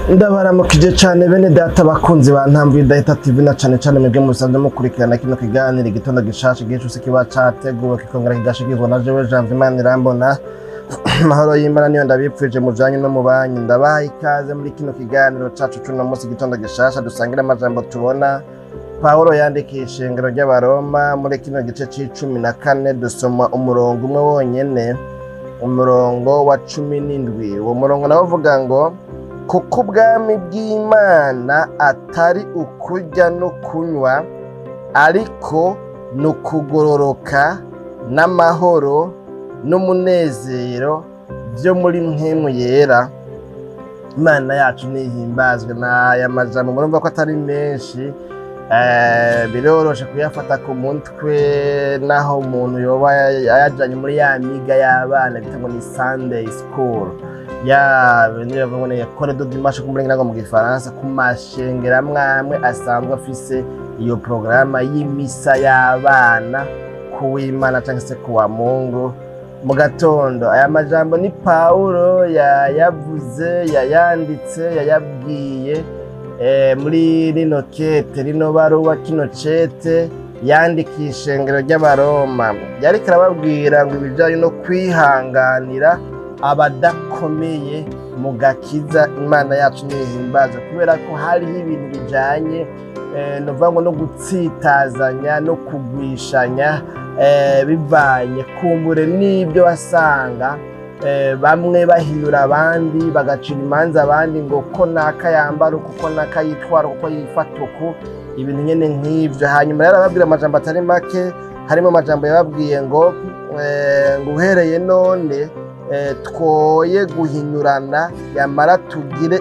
Ndabaramukije cyane bene data, bakunzi ba Ntambwe Idahita TV, na cane cane mwebwe musanzwe mukurikirana kino kiganiro Igitondo Gishasha, igihe cose kiba categuwe kikongera kigashikizwa na jewe Janvier Manirambona. Amahoro y'Imana niyo ndabipfuje mu vyanyu no mu banyu. Ndabaha ikaze muri kino kiganiro cacu c'uno munsi, Igitondo Gishasha, dusangira amajambo tubona Pawulo yandikiye ishengero ry'Abaroma muri kino gice c'icumi na kane. Dusoma umurongo umwe wonyene, umurongo wa 17. Uwo murongo nawo uvuga ngo: "Kuko ubwami bw'Imana atari ukurya no kunywa, ariko ni ukugororoka n'amahoro n'umunezero byo muri Mpwemu Yera." Imana yacu nihimbazwe. N'aya majambo murumva ko atari menshi, biroroshe kuyafata ku mutwe, naho umuntu yoba ayajanye muri ya miga y'abana bita ngo ni Sunday school, ya bindi bavuga ngo ni école de dimanche ku ngo mu Gifaransa, ku mashengero amwe amwe asanzwe afise iyo porogaramu y'imisa y'abana ku w'Imana cyangwa se ku wa Mungu mu gatondo. Aya majambo ni Pawulo yayavuze, yayanditse, yayabwiye muri rino kete, rino baruwa, kino cete yandikiye ishengero ry'Abaroma. Yariko arababwira ngo ibijanye no kwihanganira abadakomeye mu gakiza. Imana yacu nihimbaza, kubera ko hariho ibintu bijanye novuga ngo no gutsitazanya no kugwishanya, bivanye kumbure n'ibyo wasanga bamwe bahinyura abandi, bagacira imanza abandi ngo ko naka yambara uku, ko naka yitwara uko yifata uku, ibintu nyene nk'ivyo. Hanyuma rero arababwira amajambo atari make, harimo amajambo yababwiye ngo ngo uhereye none twoye guhinyurana, yamara tugire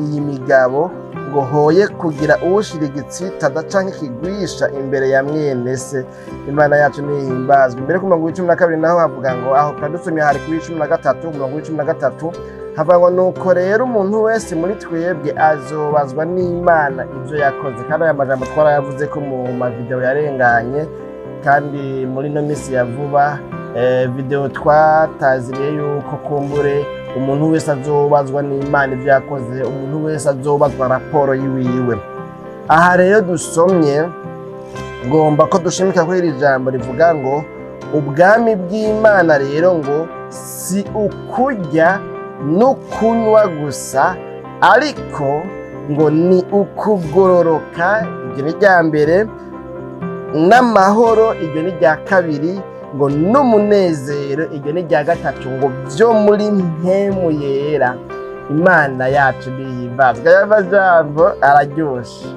iyi migabo, ngo hoye kugira uwushira igitsitaza canke ikigwisha imbere ya mwene se. Imana yacu nihimbazwe. Imbere ku murongo w'icumi na kabiri naho havuga ngo, aho twari hari kuri 13, umurongo w'icumi na gatatu havuga ngo: "Nuko rero umuntu wese muri twebwe azobazwa n'Imana ibyo yakoze." Kandi aya majambo twarayavuze ko mu mavideo yarenganye, kandi muri ino minsi ya vuba video twataziriye yuko kumbure umuntu wese azobazwa n'Imana ibyo yakoze, umuntu wese azobazwa raporo yiwiwe. Aha rero dusomye, ngomba ko dushimika kuri iri jambo rivuga ngo ubwami bw'Imana rero ngo si ukurya no kunywa gusa, ariko ngo ni ukugororoka, iryo ni irya mbere, n'amahoro, iryo ni irya kabiri, ngo n'umunezero, iryo ni irya gatatu, ngo byo muri Mpwemu Yera. Imana yacu nihimbazwa. Aya majambo araryoshe,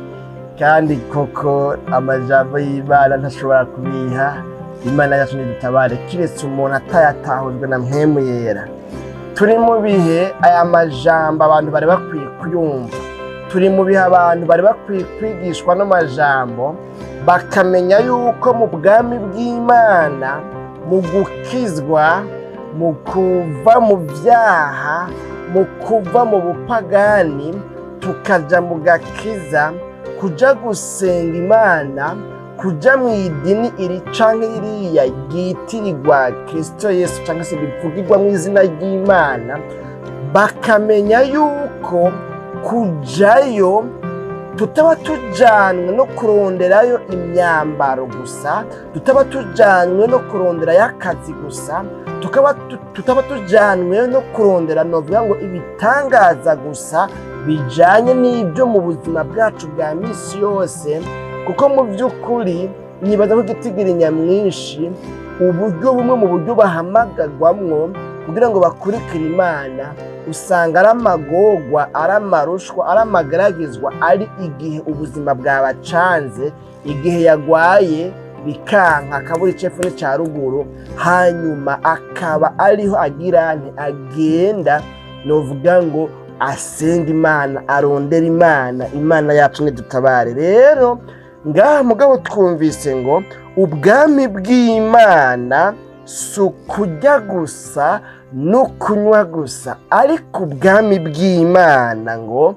kandi koko amajambo y'Imana ntashobora kubiha. Imana yacu nidutabare, kiretse umuntu atayatahujwe na Mpwemu Yera. Turi mu bihe aya majambo abantu bari bakwiye kuyumva. Turi mu bihe abantu bari bakwiye kwigishwa n'amajambo, bakamenya yuko mu bwami bw'Imana, mu gukizwa, mu kuva mu byaha, mu kuva mu bupagani tukaja mu gakiza, kuja gusenga Imana, kuja mu idini iri canke iriya ryitirirwa Kristo Yesu canke se rivugirwa mu izina ry'Imana, bakamenya yuko kujayo tutaba tujanwe no kuronderayo imyambaro gusa, tutaba tujanwe no kuronderayo akazi gusa, tukaba tutaba tujanwe no kurondera novuga ngo ibitangaza gusa bijanye n'ibyo mu buzima bwacu bwa misi yose. Kuko mu by'ukuri nibaza ko igitigiri nyamwinshi, uburyo bumwe mu buryo bahamagagwamwo kugira ngo bakurikire Imana, usanga ari amagorwa, ari amarushwa, ari amagaragizwa, ari igihe ubuzima bwabacanze, igihe yagwaye bikanka, akabura icepfo n'icya ruguru, hanyuma akaba ariho agira nti agenda novuga ngo asenga Imana, arondera Imana. Imana yacu nidutabare. Rero ngaha mugabo twumvise ngo ubwami bw'Imana si ukurya gusa no kunywa gusa, ariko ubwami bw'Imana ngo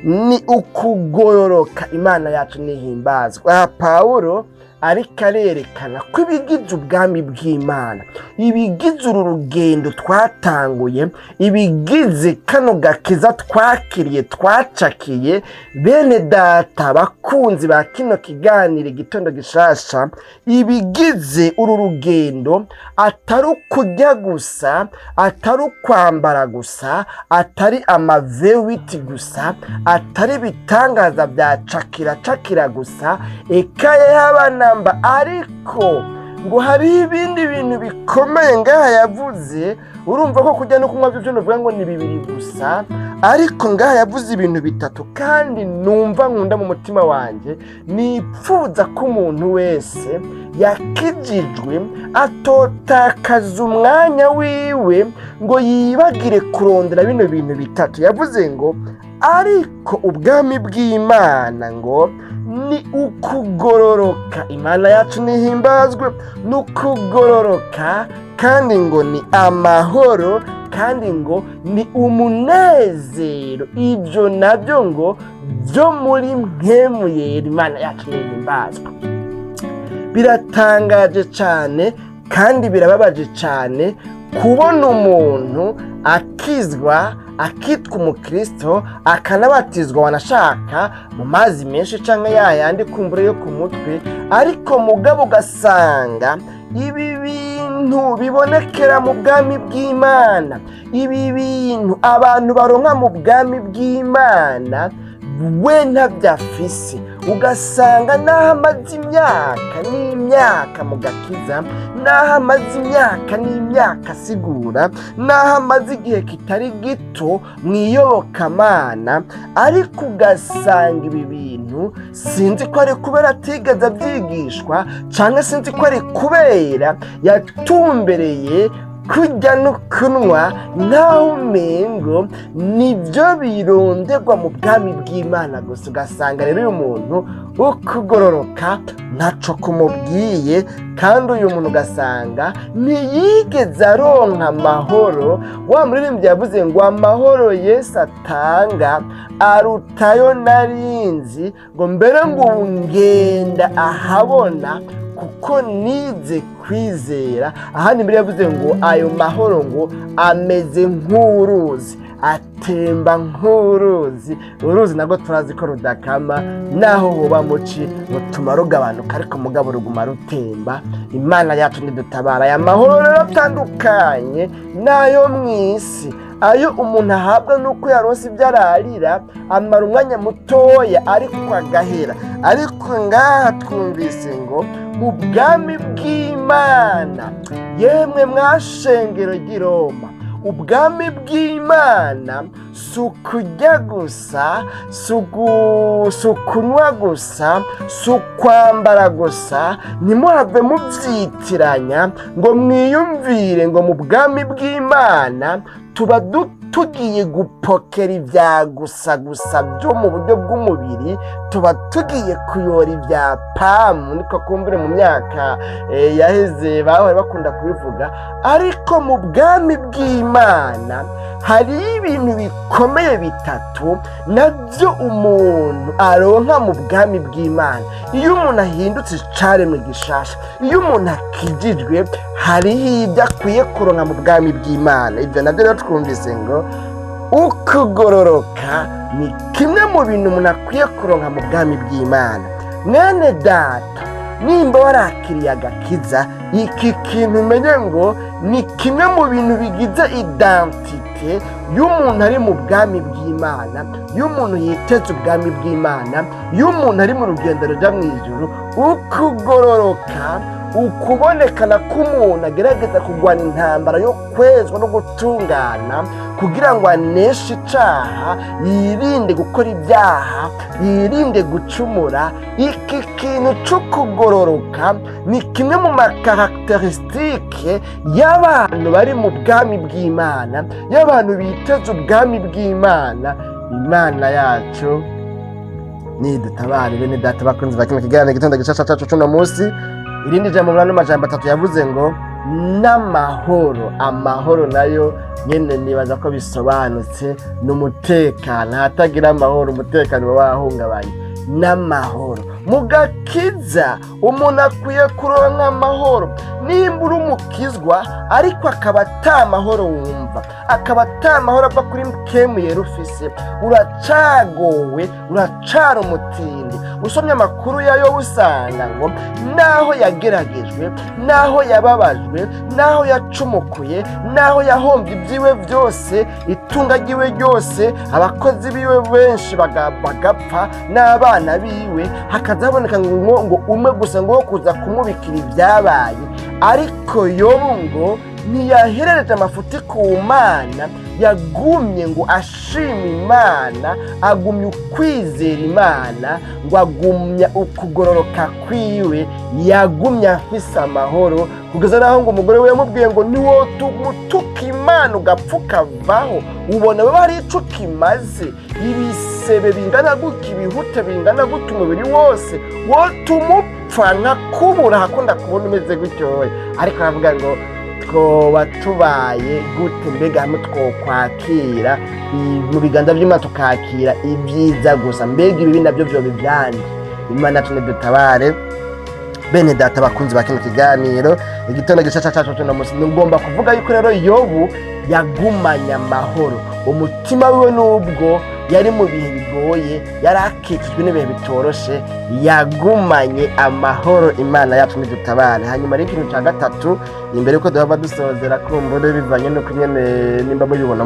ni ukugororoka. Imana yacu nihimbazwa. Aha Pawulo Ariko arerekana ko ibigize ubwami bw'Imana, ibigize uru rugendo twatanguye, ibigize kano gakiza twakiriye, twacakiye, bene data bakunzi ba kino kiganiro Igitondo Gishasha, ibigize uru rugendo atari ukurya gusa, atari ukwambara gusa, atari ama V8 gusa, atari ibitangaza bya cakira cakira gusa, eka y'abanamba, ariko ngo hariho ibindi bintu bikomeye ngaha yavuze. Urumva ko kurya no kunywa byo nuvuga ngo ni bibiri gusa, ariko ngaha yavuze ibintu bitatu, kandi numva nkunda mu mutima wanjye, nipfuza ko umuntu wese yakijijwe atotakaza umwanya wiwe ngo yibagire kurondera bino bintu bitatu. Yavuze ngo ariko ubwami bw'Imana ngo ni ukugororoka, Imana yacu nihimbazwe, ni ukugororoka, kandi ngo ni amahoro, kandi ngo ni umunezero, ibyo nabyo ngo byo muri Mpwemu Yera. Imana yacu nihimbazwe. Biratangaje cyane kandi birababaje cyane kubona umuntu akizwa, akitwa umukristo, akanabatizwa, wanashaka mu mazi menshi cyangwa yayandi kumbura yo ku mutwe, ariko mugabo ugasanga ibi bintu bibonekera mu bwami bw'Imana, ibi bintu abantu baronka mu bwami bw'Imana, we ntabyo afise. Ugasanga n'aho amaze imyaka n'imyaka mu gakiza, n'aho amaze imyaka n'imyaka asigura, n'aho amaze igihe kitari gito mu iyobokamana, ariko ugasanga ibi bintu sinzi ko ari kubera atigeze abyigishwa, cyangwa sinzi ko ari kubera yatumbereye kurya no kunywa, nk'aho umengo nibyo bironderwa mu bwami bw'Imana gusa. Ugasanga rero uyu muntu ukugororoka ntaco kumubwiye, kandi uyu muntu ugasanga ntiyigeze aronka amahoro. Wa muririmbyi yavuze ngo amahoro Yesu atanga arutayo narinzi, ngo mbere ngo ubu ngenda ahabona kuko nize kwizera. Ahandi mbere yavuze ngo ayo mahoro ngo ameze nk'uruzi, atemba nk'uruzi. Uruzi nabwo turazi ko rudakama, naho buba muci rutuma rugabanuka, ariko mugabo ruguma rutemba. Imana yacu ntidutabara. Aya mahoro rero atandukanye n'ayo mu isi, ayo umuntu ahabwa n'uko yaronse ibyo ararira, amara umwanya mutoya ariko agahera. Ariko ngaha twumvise ngo mu bwami bw'Imana, yemwe mwashengero ry'i Roma, ubwami bw'Imana si ukurya gusa, si ukunywa gusa, si ukwambara gusa. Ntimuhave mubyitiranya ngo mwiyumvire ngo mu bwami bw'Imana tuba tugiye gupokera ibya gusa gusa byo mu buryo bw'umubiri, tuba tugiye kuyora ibya pamu, niko kumbure mu myaka yaheze bahora bakunda kubivuga. Ariko mu bwami bw'Imana hari ibintu bikomeye bitatu nabyo umuntu aronka mu bwami bw'Imana. Iyo umuntu ahindutse icaremwe gishasha, iyo umuntu akijijwe, hariho ibyo akwiye kuronka mu bwami bw'Imana. Ibyo nabyo rero twumvise ngo ukugororoka ni kimwe mu bintu umuntu akwiye kuronka mu bwami bw'Imana. Mwene data, nimba warakiriye agakiza, iki kintu umenye ngo ni kimwe mu bintu bigize identité y'umuntu ari mu bwami bw'Imana, y'umuntu yiteze ubwami bw'Imana, y'umuntu ari mu rugendo rujya mu ijuru. Ukugororoka, ukubonekana k'umuntu agerageza kurwana intambara yo kwezwa no gutungana kugira ngo aneshe icaha, yirinde gukora ibyaha, yirinde gucumura. Iki kintu cyo kugororoka ni kimwe mu ma caractéristiques y'abantu bari mu bwami bw'Imana, y'abantu biteze ubwami bw'Imana. Imana yacu nidutabare. Bene data bakunzi ba kino kiganiro Igitondo Gishasha cacu cuno munsi, irindi jambo muri ano majambo atatu yavuze ngo n'amahoro. Amahoro nayo nyene nibaza ko bisobanutse, ni umutekano. Ahatagira amahoro, umutekano uba wahungabanye. N'amahoro Mu gakiza umuntu akwiye kuronka amahoro. Nimba uri umukizwa ariko akaba ata mahoro wumva, akaba ata mahoro ava kuri Mpwemu Yera ufise, uracagowe, uracara umutindi. Usomye amakuru ya Yobu usanga ngo naho yageragejwe, naho yababajwe, naho yacumukuye, naho yahombye ibyiwe byose, itunga ryiwe ryose, abakozi biwe benshi bagapfa n'abana biwe, hakaza haboneka ngo umwe gusa ngo wo kuza kumubikira ibyabaye. Ariko Yobu ngo ntiyaherereje amafuti ku Mana, yagumye ngo ashima Imana, agumya ukwizera Imana, ngo agumya ukugororoka kwiwe, yagumye afise amahoro kugeza naho ngo umugore we yamubwiye ngo niwotuka Imana ugapfa ukavaho, ubona baba hari ico kimaze, ibisebe bingana gutya, ibihute bingana gutya umubiri wose, wotuma upfa nkakubura, hakunda kubona umeze gutyo. Ariko aravuga ngo twoba tubaye gute mbega hamwe twokwakira mu biganza by'Imana, tukakira ibyiza gusa, mbega ibibi nabyo vyoba ivyandi? Imana yacu nidutabare. Bene data bakunzi ba kino kiganiro Igitondo Gishasha cacu tuno musi, ngomba kuvuga yuko rero Yobu yagumanye amahoro umutima wiwe, nubwo yari mu bihe bigoye, yari akikijwe n'ibihe bitoroshe, yagumanye amahoro. Imana yacu nidutabare. Hanyuma rero ikintu cya gatatu, imbere yuko duhava dusozera, kumbure bivanye n'uko nyene nimba mubibona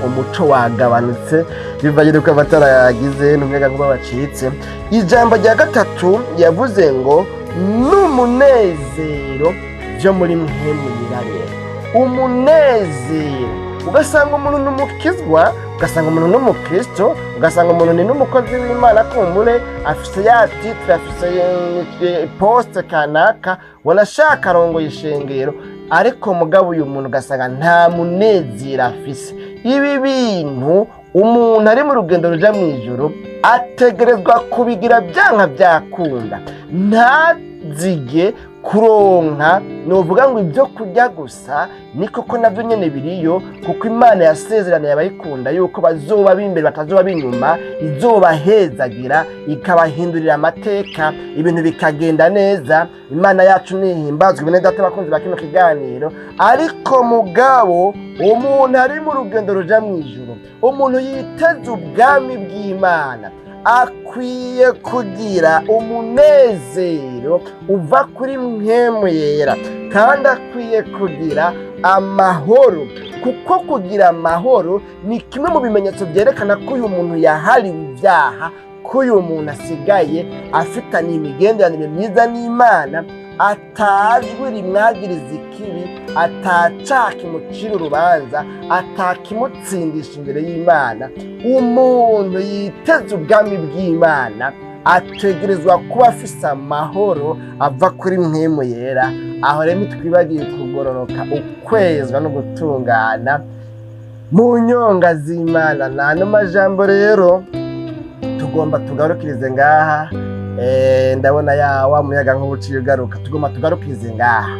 umuco wagabanutse, bivanye n'uko amatara yagize n'umuyaga nkuba wacitse, ijambo rya gatatu yavuze ngo n'umunezero byo muri Mpwemu Yera. Rero umunezero, ugasanga umuntu ni umukizwa, ugasanga umuntu ni umukristo, ugasanga umuntu ni n'umukozi w'Imana, kumbure afise ya titre, afise poste kanaka, wanashaka arongoye ishengero, ariko mugabo uyu muntu ugasanga nta munezero afise. Ibi bintu umuntu ari mu rugendo ruja mu ijuru ategerezwa kubigira byanka byakunda. Ntazige kuronka nuvuga ngo ibyo kurya gusa, ni koko nabyo nyene biriyo, kuko Imana yasezeraniye abayikunda yuko bazoba b'imbere batazoba b'inyuma, izobahezagira ikabahindurira amateka, ibintu bikagenda neza. Imana yacu nihimbazwe. Bene data bakunzi ba kino kiganiro, ariko mugabo umuntu ari mu rugendo ruja mu ijuru, umuntu yiteze ubwami bw'Imana, akwiye kugira umunezero uva kuri Mpwemu Yera, kandi akwiye kugira amahoro, kuko kugira amahoro ni kimwe mu bimenyetso byerekana ko uyu muntu yahariwe ibyaha, ko uyu muntu asigaye afitanye imigenderanire myiza n'Imana, atajwi rimwagiriza ikibi, atacaha kimucira urubanza, atakimutsindisha imbere y'Imana. Umuntu yiteze ubwami bw'Imana ategerezwa kuba afise amahoro ava kuri Mpwemu Yera. Aho rero ntitwibagiye kugororoka, ukwezwa no gutungana mu nyonga z'Imana. N'ano majambo rero tugomba tugarukirize ngaha. Ndabona ya wa muyaga nk'ubuciye ugaruka. Tugomba tugarukirize ngaha.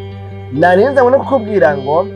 Narinze no kukubwira ngo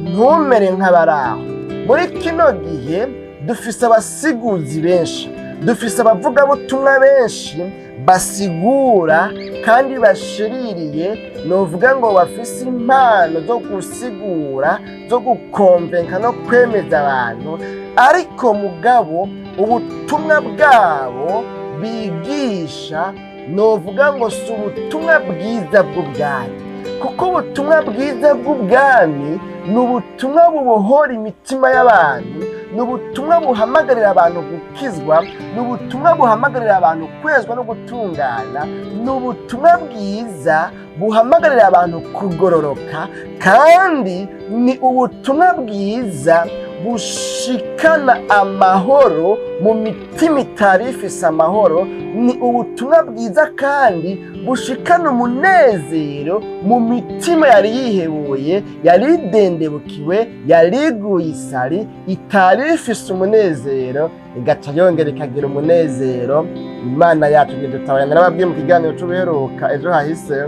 ntumere nk'abaraho. Muri kino gihe dufise abasiguzi benshi, dufise abavugabutumwa benshi basigura kandi bashiririye, novuga ngo bafise impano zo gusigura, zo gukonvenka no kwemeza abantu, ariko mugabo ubutumwa bwabo bigisha novuga ngo si ubutumwa bwiza bw'ubwami, kuko ubutumwa bwiza bw'ubwami ni ubutumwa bubohora imitima y'abantu, ni ubutumwa buhamagarira abantu gukizwa, ni ubutumwa buhamagarira abantu kwezwa no gutungana, ni ubutumwa bwiza buhamagarira abantu kugororoka, kandi ni ubutumwa bwiza bushikana amahoro mu mitima itari ifise amahoro, ni ubutumwa bwiza kandi bushikana umunezero mu mitima yari yihebuye, yari idendebukiwe, yari iguye isari, itari ifise umunezero, igaca yongera ikagira umunezero. Imana yacu ntidutabara. Narababwiye mu kiganiro c'ubuheruka ejo hahise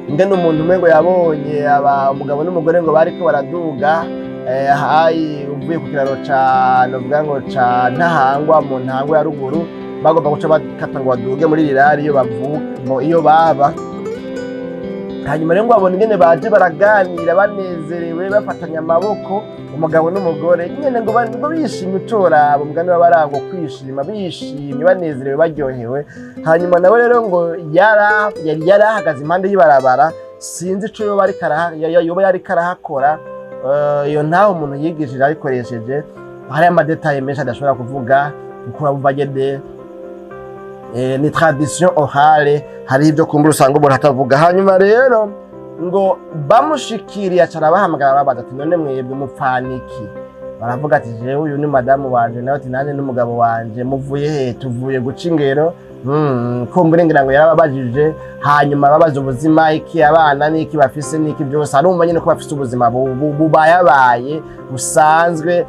ingene umuntu umwe ngo yabonye umugabo n'umugore ngo bariko baraduga hayi uvuye ku kiraro ca novuga ngo ca Ntahangwa mu Ntahangwa ya ruguru. Bagomba guca bakata ngo baduge muri rirari iyo bavuka, iyo baba. Hanyuma rero ngo babona ingene baje baraganira banezerewe, bafatanya amaboko, umugabo n'umugore nyene, ngo bishimye utoraba umugani w'abarango kwishima, bishimye, banezerewe, baryohewe. Hanyuma nawe rero ngo yari yarahagaze impande y'ibarabara, sinzi ico yoba yariko arahakora. Iyo ntaho umuntu yigishije abikoresheje, hari ama détails menshi adashobora kuvuga kuko urabumva nyene, ni tradition orale, hari ibyo kumbura usanga umuntu atavuga. Hanyuma rero ngo bamushikiriye, aca arabahamagara, arababaza ati: "None mwebwe mupfana iki?" Baravuga ati: "Jewe uyu ni madamu wanje." Nawe ati: "Nanjye n'umugabo wanje." "Muvuye he?" "Tuvuye guca ingero." Kumbura ngira ngo yarababajije, hanyuma babaza ubuzima, iki abana n'iki bafise n'iki byose, arumva nyine ko bafise ubuzima bubayabaye busanzwe.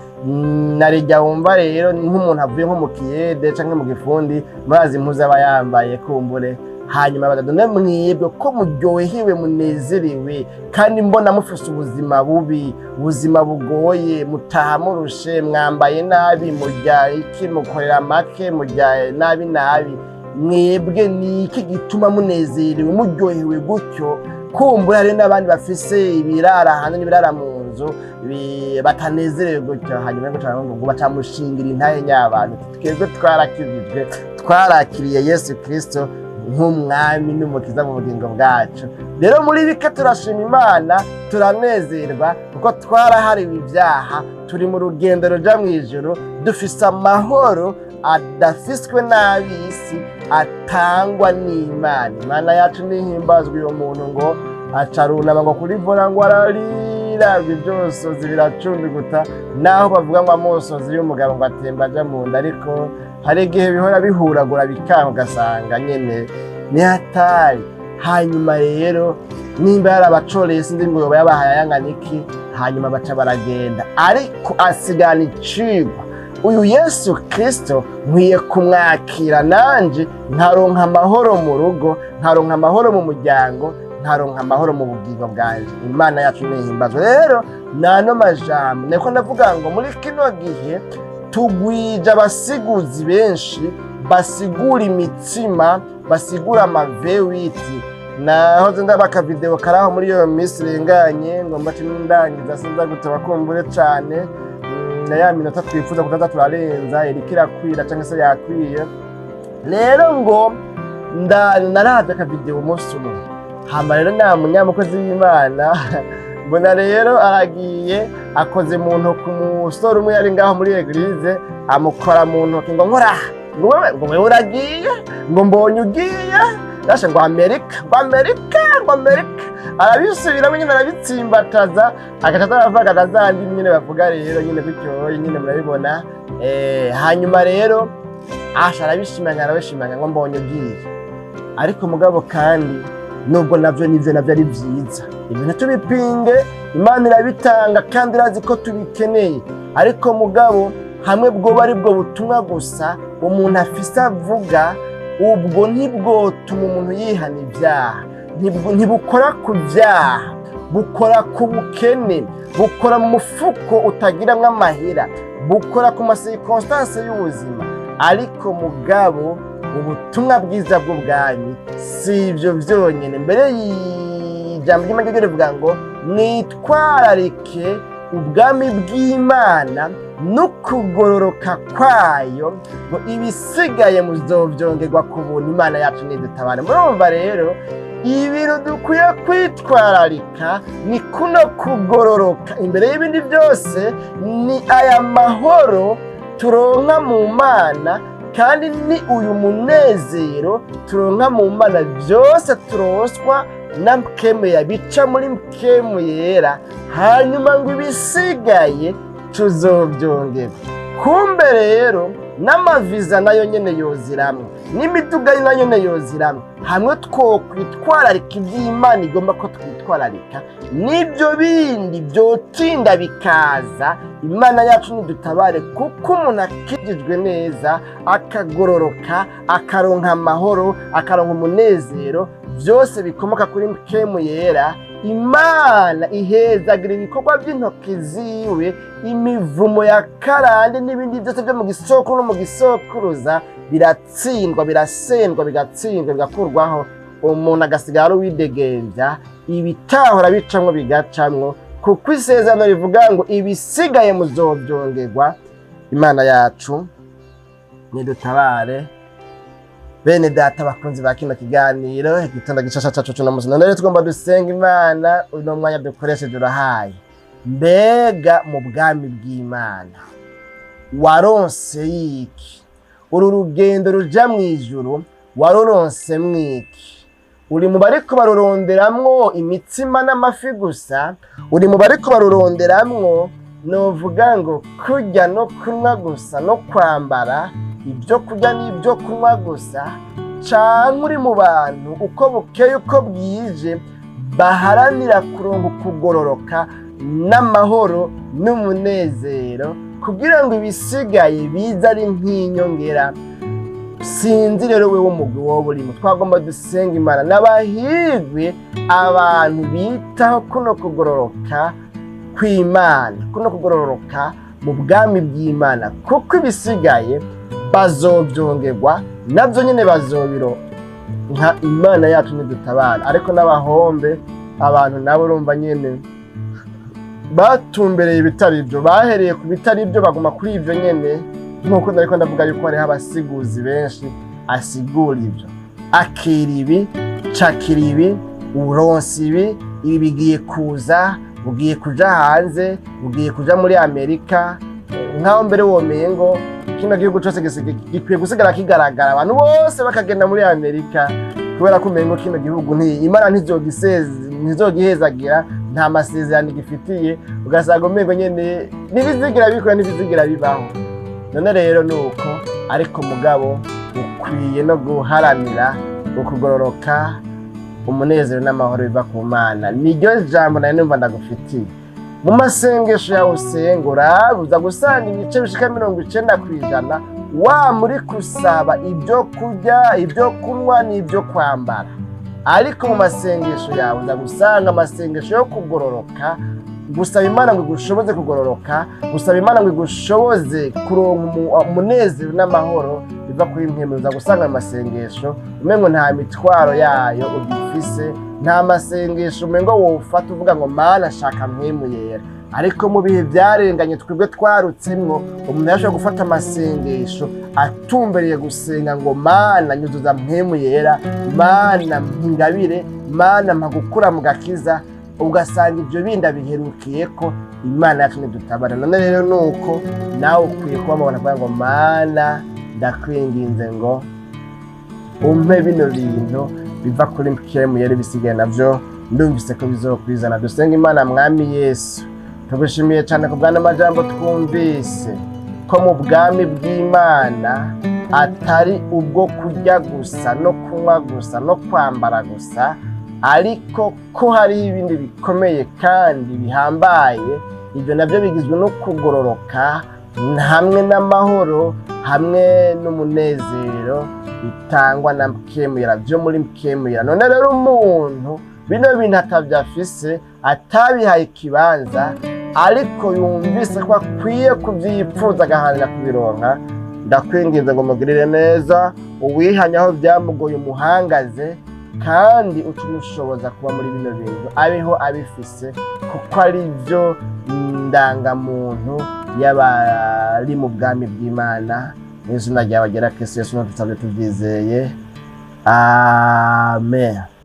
Narijya wumva rero nk'umuntu avuye nko mu kiyede canke mu gifundi, murazi impuzu aba yambaye kumbure. Hanyuma baza: "None mwebwe ko muryohewe, munezerewe, kandi mbona mufise ubuzima bubi, ubuzima bugoye, mutaha murushe, mwambaye nabi, murya iki, mukorera make, murya nabi nabi, mwebwe ni iki gituma munezerewe, muryohewe gutyo?" Kumbura hari n'abandi bafise ibirara hanze n'ibirara mu nzu batanezerewe gutyo. Hanyuma ngo ngo bacamushingira intahe nyabantu: "Twebwe twarakijijwe, twarakiriye Yesu Kristo nk'umwami n'umukiza mu bugingo bwacu. Rero muri bike turashima Imana, turanezerwa kuko twarahariwe ibyaha, turi mu rugendo ruja mu ijuru, dufise amahoro adafiswe n'ab'isi, atangwa n'Imana. Imana yacu nihimbazwa." Uyo muntu ngo aca arunama ngo kuri volant, ngo ararira, ngo ibyosozi biracundiguta. Naho bavuga ngo amosozi y'umugabo ngo atemba aja mu nda, ariko hari igihe bihora bihuragura bikanga, ugasanga nyene ni hatari. Hanyuma rero nimba yarabacoreye, sinzi ngo yoba yabahaye ayangana iki. Hanyuma baca baragenda, ariko asigana icigwa: uyu Yesu Kristo nkwiye kumwakira nanje nkaronka amahoro mu rugo, nkaronka amahoro mu muryango, nkaronka amahoro mu bugingo bwanje. Imana yacu nihimbazwe. Rero nano majambo niko ndavuga ngo muri kino gihe tugwije abasiguzi benshi basigura imitsima, basigura ama V8. Nahoze ndaba aka vidéo karaho muri iyo minsi irenganye, ngo mbace ndangiza, sinza guteba kumbure cane. Na ya minota twifuza kutaza turarenza iriko irakwira cyangwa se yakwiye. Rero ngo naravye aka vidéo umunsi umwe, hama rero nta munyamukozi w'Imana mbona rero aragiye akoze mu ntoki umusore umwe yari ngaho muri église, amukora mu ntoki ngo nkora, ngo wewe, ngo wewe uragiye, ngo mbonye ugiye yashe, ngo Amerika, ngo Amerika, ngo Amerika. Arabisubiramo nyine, arabitsimbataza, agaca aravuga na za ndimi nyine bavuga rero nyine gutyo nyine murabibona. Hanyuma rero asha arabishimanga, arabishimanga ngo mbonye ugiye. Ariko mugabo kandi nubwo navyo nivyo navyo ari vyiza, ibintu tubipinge, Imana irabitanga kandi irazi ko tubikeneye, ariko mugabo hamwe bwoba ari bwo butumwa gusa umuntu afise avuga, ubwo ntibwotuma umuntu yihana ibyaha. Ntibukora ku byaha, bukora ku bukene, bukora mu mufuko utagiramwo amahera, bukora ku ma circonstances y'ubuzima. Ariko mugabo ubutumwa bwiza bw'ubwami si ibyo byonyine. Mbere y'ijambo ry'Imana ryo rivuga ngo mwitwararike ubwami bw'Imana no kugororoka kwayo, ngo ibisigaye muzovyongerwa ku buntu. Imana yacu nidutabare. Murumva rero ibintu dukwiye kwitwararika ni kuno kugororoka imbere y'ibindi byose, ni aya mahoro turonka mu Mana, kandi ni uyu munezero turonka mu Mana. Byose turonswa na Mpwemu, bica muri Mpwemu Yera. Hanyuma ngo ibisigaye tuzobyongerwa. Kumbe rero n'ama visa nayo nyene yoziramwo, n'imiduga nayo nyene yoziramwo, hamwe twokwitwararika iby'Imana igomba ko twitwararika, n'ibyo bindi byotinda bikaza. Imana yacu nidutabare, kuko umuntu akijijwe neza, akagororoka, akaronka amahoro, akaronka umunezero, byose bikomoka kuri Mpwemu Yera, Imana ihezagira ibikorwa by'intoki ziwe. Imivumo ya karande n'ibindi byose byo mu gisokuru no mu gisokuruza. Biratsindwa, birasendwa, bigatsindwa, bigakurwaho, umuntu agasigara ari uwidegembya, ibitahora bicamwo bigacamwo, kuko isezerano rivuga ngo ibisigaye muzobyongerwa. Imana yacu nidutabare. Bene data bakunzi ba kino kiganiro Igitondo Gishasha cacu cuno musi, none rero tugomba dusenga Imana. Uno mwanya dukoresheje urahaye. Mbega mu bwami bw'Imana waronse yiki? Uru rugendo ruja mu ijuru waruronse mwiki? Uri mu bariko baruronderamwo imitsima n'amafi gusa? Uri mu bariko baruronderamwo, novuga ngo, kurya no kunywa gusa no kwambara, ibyo kurya n'ibyo kunywa gusa? Canke uri mu bantu uko bukeye uko bwije baharanira kuronka ukugororoka n'amahoro n'umunezero, kugira ngo ibisigaye bize ari nk'inyongera? Sinzi rero wewe umugwi wowe urimo. Twagomba dusenga Imana. N'abahirwe abantu bitaho kuno kugororoka kw'Imana, kuno kugororoka mu bwami bw'Imana, kuko ibisigaye bazobyongerwa, nabyo nyine bazobiro nka. Imana yacu ntidutabara. Ariko n'abahombe abantu nabo urumva nyine batumbereye ibitari byo, bahereye ku bitari byo, baguma kuri ibyo nyine, nk'uko nariko ndavuga yuko hariho abasiguzi benshi asigura ibyo: akira ibi, cakira ibi, uronse ibi, ibi bigiye kuza, ugiye kuja hanze, ugiye kuja muri Amerika. Nkaho mbere womeye ngo kino gihugu cose gikwiye gusigara kigaragara, abantu bose bakagenda muri Amerika, kubera ko umengo kino gihugu Imana ntizogihezagira, nta masezerano igifitiye. Ugasanga umengo nyene ntibizigira bikora, ntibizigira bibaho. None rero nuko, ariko mugabo ukwiye no guharanira ukugororoka, umunezero n'amahoro biva ku Mana. Niryo jambo nari numva ndagufitiye. Mu masengesho yawe usenga, urabuza gusanga ibice bishika 90% wa muri kusaba ibyo kurya, ibyo kunywa n'ibyo kwambara. Ariko mu masengesho yawe uza gusanga amasengesho yo kugororoka, gusaba Imana ngo igushoboze kugororoka, gusaba Imana ngo igushoboze kuronka umunezero n'amahoro biva kuri mpwemu. Uza gusanga ayo masengesho umengo nta mitwaro yayo ugifise, nta masengesho umengo wofata uvuga ngo: "Mana, shaka Mpwemu Yera." Ariko mu bihe byarenganye twebwe twarutsemwo, umuntu yashobora gufata amasengesho atumbereye gusenga ngo: "Mana, nyuzuza Mpwemu Yera, Mana, mpingabire, Mana, mpa gukura mu gakiza." Ugasanga ibyo bindi abiherukiye ko. Imana yacu ntidutabara. None rero nuko nawe ukwiye kuba mubona kuvuga ngo: "Mana, ndakwinginze ngo umpe bino bintu biva kuri Mpwemu Yera, bisigaye navyo ndumvise ko bizokwizana." Dusenga Imana. Mwami Yesu, tugushimiye cyane ku bwana majambo twumvise ko mu bwami bw'Imana atari ubwo kurya gusa no kunywa gusa no kwambara gusa, ariko ko hariho ibindi bikomeye kandi bihambaye. Ibyo nabyo bigizwe no kugororoka hamwe n'amahoro hamwe n'umunezero bitangwa na Mpwemu Yera, byo muri Mpwemu Yera. None rero umuntu bino bintu atabyo afise, atabihaye ikibanza, ariko yumvise ko akwiye kubyipfuza, agaharanira kubironka, ndakwinginze ngo mugirire neza. Uwihanye aho byamugoye umuhangaze, kandi uca umushoboza kuba muri bino bintu, abeho abifise, kuko ari byo ndangamuntu y'abari mu bwami bw'Imana. Mu izina ryawe ryera Kristo Yesu dusabye tubyizeye, amen.